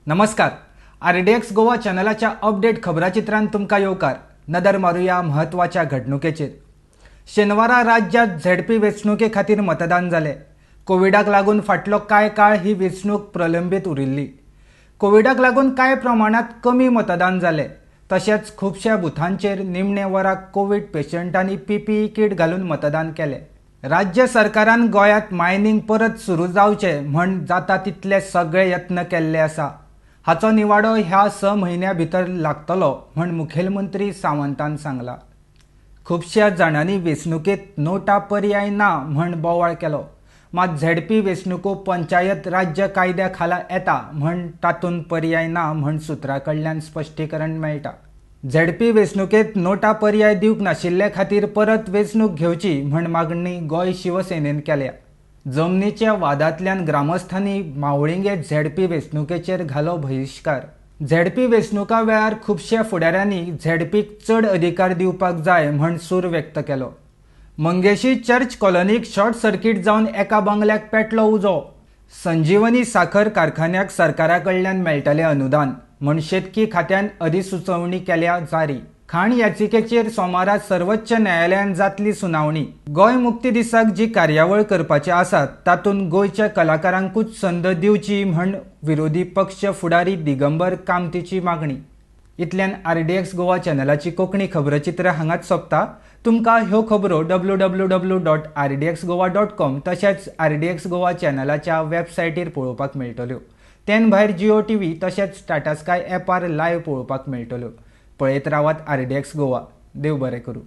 नमस्कार, RDX Goa चॅनलाच्या update खबराचित्रांत तुमकां येवकार. नदर मारुया म्हत्वाच्या घडणुकेचेर. शेनवारा राज्यांत झेडपी वेंचणुके खातीर मतदान जालें. कोविडाक लागून फाटलो कांय काळ ही वेंचणूक प्रलंबीत उरिल्ली. कोविडाक लागून कांय प्रमाणांत कमी मतदान जालें. तशेंच खुबश्या बुथांचेर निमणे वराक कोवीड पेशंटांनी पीपीई कीट घालून मतदान केलें. राज्य सरकारान गोंयांत मायनिंग परत सुरू जावचें म्हण जाता तितले सगळे यत्न केल्ले आसा. हाचो निवाडो ह्या 6 म्हयन्यां भितर लागतलो म्हण मुखेलमंत्री सावंतान सांगला. खुबश्या जाणांनी वेंचणुकेंत नोटा पर्याय ना म्हण बोवाळ केलो. मात झेडपी वेंचणुको पंचायत राज्य कायद्या खाला येता म्हण तातूंत पर्याय ना म्हण सुत्रां कडल्यान स्पश्टीकरण मेळटा. झेडपी वेंचणुकेंत नोटा पर्याय दिवंक नाशिल्ले खातीर परत वेंचणूक घेवची म्हण मागणी गोंय शिवसेनेन केल्या. जमनीच्या वादांतल्यान ग्रामस्थांनी मावळिंगे झेडपी वेंचणुकेचेर घालो बहिश्कार. झेडपी वेंचणुका वेळार खुबश्या फुडाऱ्यांनी झेडपीक चड अधिकार दिवपाक जाय म्हण सूर व्यक्त केलो. मंगेशी चर्च कॉलनीक शॉर्ट सर्किट जावन एका बंगल्याक पेटलो उजो. संजीवनी साखर कारखान्याक सरकारा कडल्यान मेळटलें अनुदान म्हण शेतकी खात्यान अधिसुचोवणी केल्या जारी. खाण याचिकेचेर सोमारा सर्वोच्च न्यायालयांत जातली सुनावणी. गोंय मुक्ती दिसाक जी कार्यावळ करपाची आसात तातूंत गोंयच्या कलाकारांकूच संद दिवची म्हण विरोधी पक्ष फुडारी दिगंबर कामतीची मागणी. इतल्यान आरडीएक्स गोवा चॅनलाची कोंकणी खबरचित्र हांगाच सोंपता. तुमकां ह्यो खबरो www.rdxgoa.com तशेंच आरडीएक्स गोवा चॅनलाच्या वेबसायटीर पळोवपाक मेळटल्यो. तेन भायर जिओ टीव्ही तशेंच टाटा स्काय एपार लायव्ह पळोवपाक मेळटल्यो. पळयत रावात आरडीएक्स गोवा. देव बरें करूं.